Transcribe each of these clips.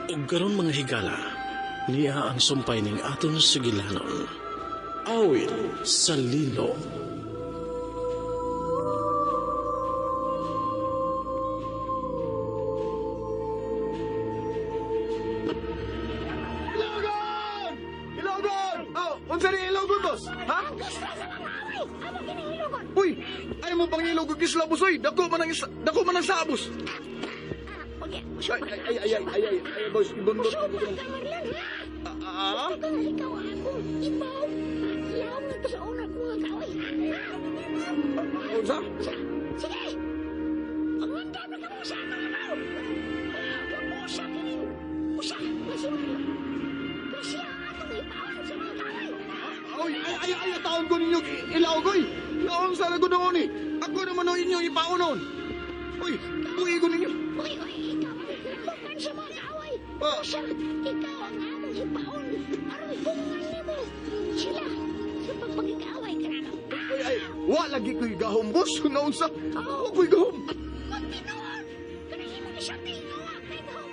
Ug karon, mga higala, niya ang sumpay ning aton sugilanon. Awit sa Lilo. Ilogon! Ilogon! Oh, unsa ni Ilogon, boss? Ha? Uy, ay mo pang ilog og isla, boss, uy. Dako man ang sabos. Ay, ay, ay, ay, ay, ay, ay, boss, ibundot. Ah, ah? Ikaw ako, ibaw. Laom na to sa una ko nga kahoy. Unsa? Sige! Pangundam na kamo sa atong ibaw. Kamo sa kining usa nga si Mario. Kasi ang atong ibawan sa mga kahoy. Uy, ay, ay, ay, taon ko ninyo ilaog, uy. Laon sa lagot noon, eh. Ako naman ang inyong ipaonon. Uy, buhi ko ninyo. Uy, uy, ikaw ang lukan sa mga kaaway. Ah. Usa, ikaw ang among ipaon. Aron pungan nimo sila sa pagpagikaaway kanano. Uy, ay, wa lagi ko'y gahom, boss. Naunsa? Wa ko'y gahom. Magtinuod! Kanang imong isulti nga wa kay gahom.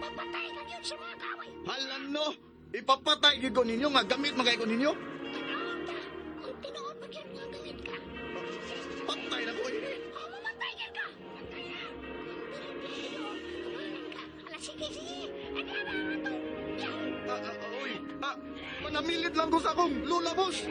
Papatay ka gyud sa mga kaaway. Hala no, ipapatay gyud ko ninyo nga gamit man kay ko ninyo. Tanawon ta kung tinuod ba gyud nga gamit ka. Patay na ko eh. O mamatay gyud ka. Patay na. Kung dili tinuod, kumanan ka. Ala, sige, sige. Ano na ang atong biyahe? Ah, ah, uy, ah, manamilit lang ko sa akong lola, boss.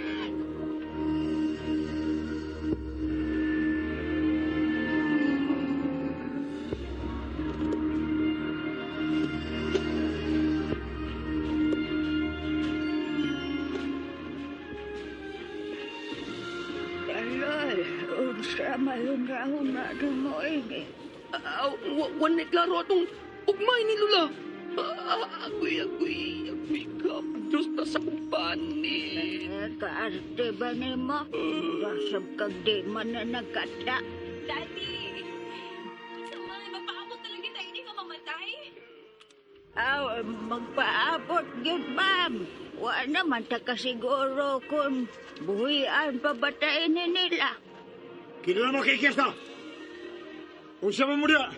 Aloy, unsa man na mo ini? Ah, wa na klaro atong ugmay ni Lula. Ah, agoy, agoy, agoy ka. Diyos na sa kumpani. Eh, kaarte ba nimo? Basag kag di man na nagkata. Daddy! Sa mga magpaabot talaga tayo, hindi ka mamatay? Aw, magpaabot gyud, ma'am. Wa naman ta kasiguro kung buhian pa ba tayo ni nila. Kinala mo kay Kesta! Unsa man mo diya?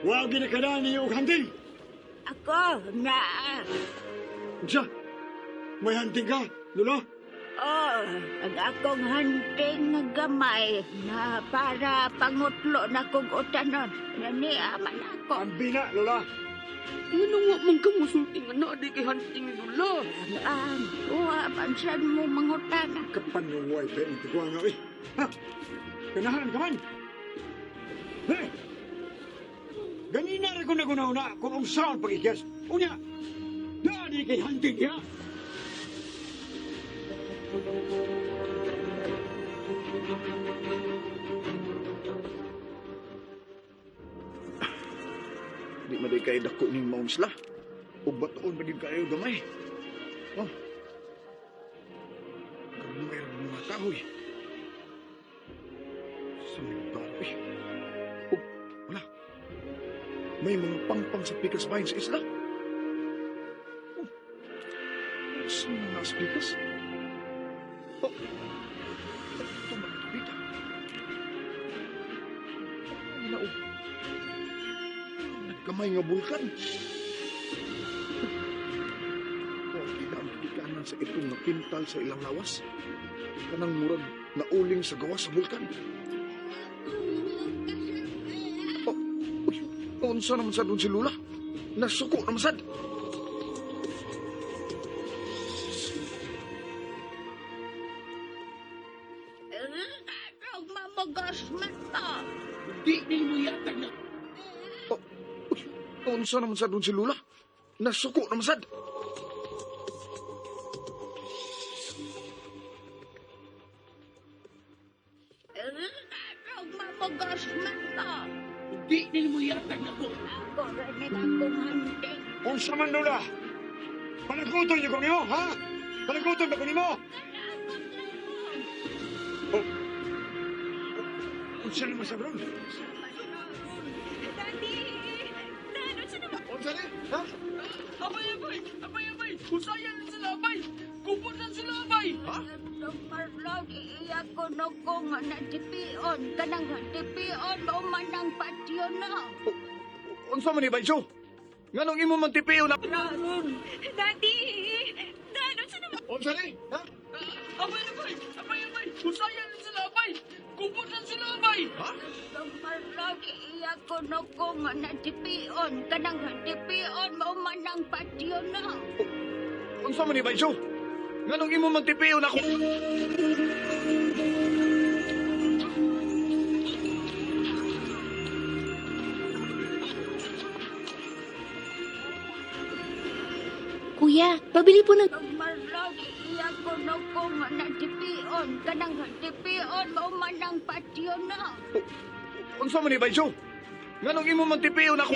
Wa ginakadaan niyo og hunting! Ako, na. Unsa? May hunting ka, Lolo? Oh, ang akong hunting nga gamay na para pangutlo na kong utanon. Naniaman ako. Ang bina, Lola. Nga wa man ka musulti nga na di kay hunting ni Lula. Ang, wa man sad mo mangutana. Kapanuway pa yung tiguan nga, eh. Ha? Ganahan ka man! Eh! Ganina rin ko nagunaw na kung unsaon pag-ikyas. Unya, daan kay hunting niya. Di man di kay dako ning maumsla. Ug batuon pa gyud kayo gamay. Oh. Gamay ra mga kahoy. Sa may lugar, eh. Ug wala. May mga pangpang sa Pickers Vine sa isla. Oh. Saan na sa Pickers? Oh. Ito mga tubita. Ay, na, oh. Nagkamay nga bulkan. Oh, kita ang gikanan sa itong nga kintal sa ilang lawas. Kanang murag nauling sa gawas sa bulkan. Oh, uy, unsa naman sad si Lula? Nasuko naman sad. Anong mamugos man mo? Di ni mo yatag na. Oh, uy, unsa naman sad si Lula? Nasuko naman sad. Anong mamugos man mo? Di ni mo yatag na ko. Ako rin akong hunting. Unsa man, Lola? Panagkuton niyo ko niyo, ha? Panagkuton ba ko nimo? Oh. Unsa naman sa bro? Daddy! Dad, unsa naman? Unsa ni? Ha? Abay, abay, abay, abay. Husayan na sila, abay. Kupon na sila, abay. Ha? Dong Marlon, iiyak ko no kung natipion. Kanang tipion mo man ang patyo no. Unsa man ni Banjo? Nganong imo man tipiyo na? Marlon! Daddy! Dad, unsa naman? Unsa ni? Ha? Abay, abay! Abay, abay! Usayan na sila, abay! Kubutan sila, abay! Ha? Marlon, iya ko no ko nga natipion. Kanang tipion, mao man ang patyo na. Unsa man ni Baisyo? Nganong imo man tipiyon ako? Kuya, pabili po ng... Marlon, iya ko no ko nga natipion. Kanang tipion, mao man ang patyo na. Unsa man ni Baisyo? Nganong imo man tipiyon ako?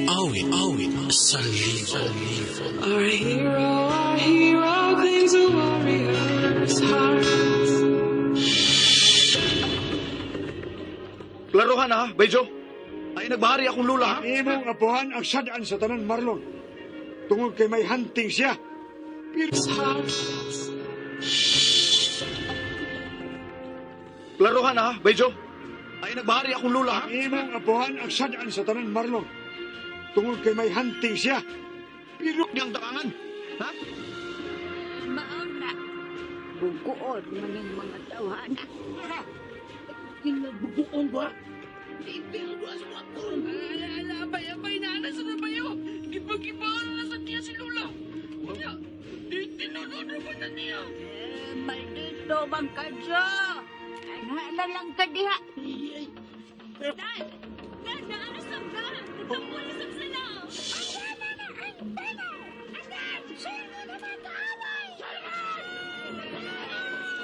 Awit, awit sa libo. Our hero claims a warrior's heart. Klarohan ha, Baisyo. Ay nagbahari akong lula ha. Imong apuhan ang sadaan sa tanan, Marlon. Tungod kay may hunting siya. Heart. Klarohan ha, Baisyo. Ay nagbahari akong lula ha. Imong apuhan ang sadaan sa tanan, Marlon. Tungod kay may hunting siya. Pero di ang dakangan. Ha? Mao na. Bukuon man ang mga tawhana. Kinabubuon ba? Ala, ala, abay, abay, naana sa nabayo! Gibag-ibaan na sa tiya si Lola! Unya, di tinunod na ba na niya? Eh, maldito man ka, Jo. Ana na lang ka diha. Dad! Dad, naanasab ka! Nagtampo na sab sila!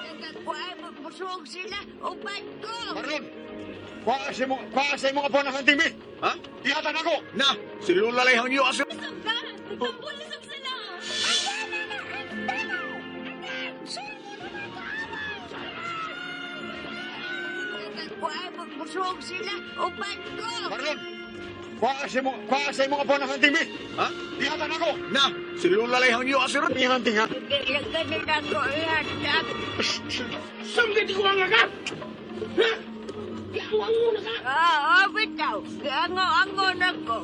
Nagakuha mo, busog sila. Uban ko. Marlon! Kuha sa imong, kuha sa imong apuhan ang hunting, bi! Ha? Ihatan ako! Na, si Lola lay hangyo asa. Sab ka! Nagtampo na sab sila! Nagakuha mo, busog sila. Uban ko. Marlon! Kuha sa imong, kuha sa imong apuhan ang hunting, bi! Ha? Ihatan ako! Na, si Lola lay hangyo asa ron. Ang hunting, ha? Hindi lang ganun ako ihatag. Samgit ko ang ka! Ha? Giawang mo na ka! Oo, bitaw. Giango-ango na ko.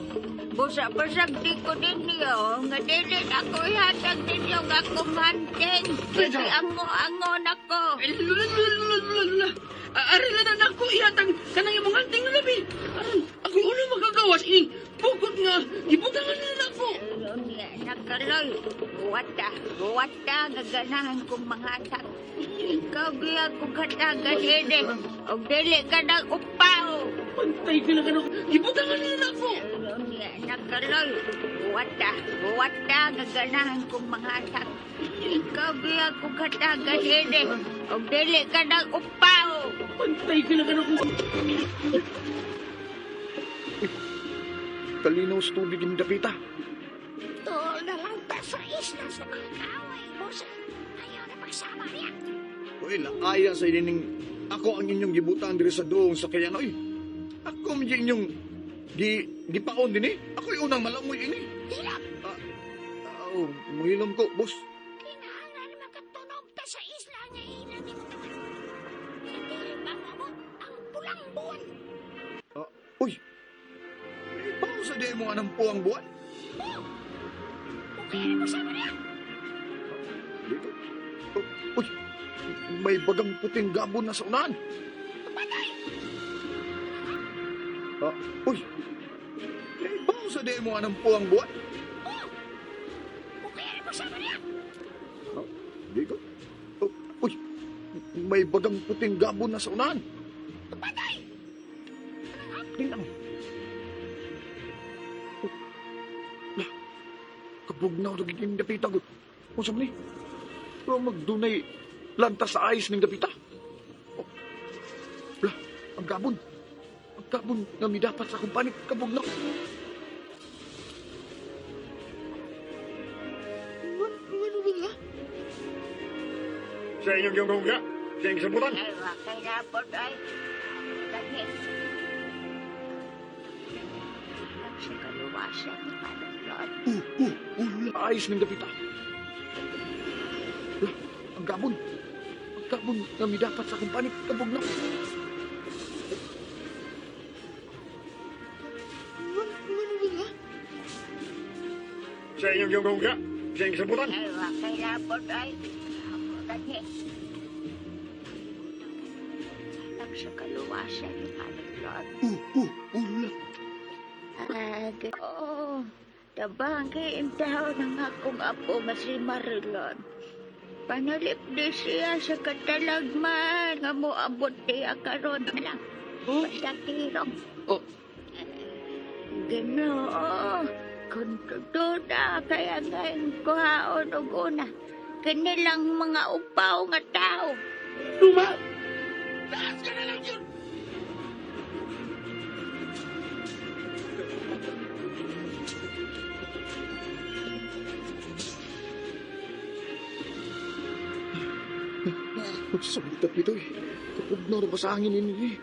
Busa-busag di ko ninyo. Nga dili ako ihatag ninyo nga akong hunting. Giango-ango na ko. Eh, Lola, Lola, Lola, Lola, Lola! Arila na nako ihatag kanang imong anting labi. Aron, ako'y unang magagawas ining bukod nga gibutangan nila nako. Ayun nga, nakaloy. Buwata, buwata, gaganahan kong mga atak. Ikaw giya kong katagan ini. O dili ka ng upaw. Pantay ka na kanako. Gibutangan nila nako. Ayun nga, nakaloy. Buwata, buwata, gaganahan kong mga atak. Ikaw giya kong katagan ini. O dili ka ng upaw. Pantay ka na kanako. Kalinaw sa tubig yung dapita. Tuol na lang ta sa isla sa mga kaaway, boss. Ayaw na pagsama niya. Uy, laaya sa inining ako ang inyong gibutan diri sa duong sa kayan. Uy, ako man yung inyong gi, gipaon din eh. Ako'y unang malamoy ini. Hilap! Ah, oh, muhilom ko, boss. Kinahanglan makatunog ta sa isla nga ilang imutangan. Sa dili pa maabot ang pulang buwan. Ah, uy, eh, sa di mo anang puwang buwan? Okay na mo sama niya. Dito. Oh, uy, may bagang puting gabon na sa unahan. Patay! Ah, uy, eh, bawo sa di mo anang puwang buwan? Okay na mo sama niya. Ah, dito. Oh, uy, may bagang puting gabon na sa unahan. Patay! Tingnan. Oh, lah, kabugnaw na gid dapita gud. Unsa man ni? Pero magdunay lantas sa ayos ning dapita. Oh, lah, ang gabon. Ang gabon nga midapat sa akong panit kabugnaw. Ngano ba nga? Sa inyong yung gongga, sa inyong sabutan. Ay, wakay na po ay. Dahil. Sa kaluwasan ni Manong Lord. Oh, oh, Surprise ng dapita. Lah, ang gabon. Ang gabon nga midapat sa akong panik. Kabog na. Sa inyong giyong ka? Sa inyong kasabutan? Ay, wakay labot ay. Ako gani. Lang sa kaluwasan ni Marilon. Ula. Ag, oo. Tabang kay intaw ng akong apo nga si Marilon. Panalip di siya sa katalagman nga moabot diya karon lang. Oh? Basta tirong. Oh. Ginoo, kung duda kaya ngayon kuhaon og una. Kanilang mga upaw nga tao. Luma! Taas ka na lang yun! Sabit dito eh. Kapag na ba sa hangin ini eh.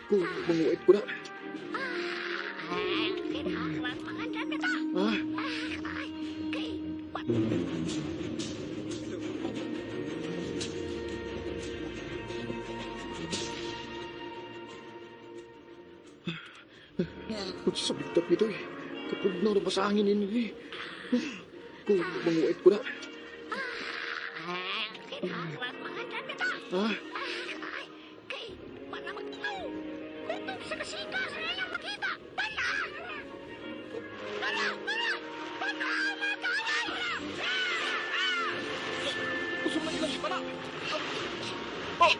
Kung manguait ko na. Kinahanglan mga dami ta. Ah, Kay sabit dito eh. Kapag na ba sa hangin ini eh. Kung manguait ko na. Kinahanglan mga dami ta. Ah, Kay para magtanaw. Kutob sa kasika sa ilang makita. Bala! Bala! Bala! Bala! Mga kaaway! gusto na ilang si Pana. Oh,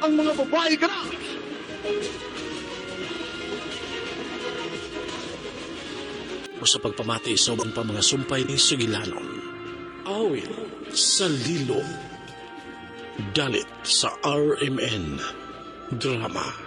ang mga babae ka na! O sa pagpamati sa ubang pa mga sumpay ni Sugilanon. Awit sa Lilo. Dalit sa RMN. Drama.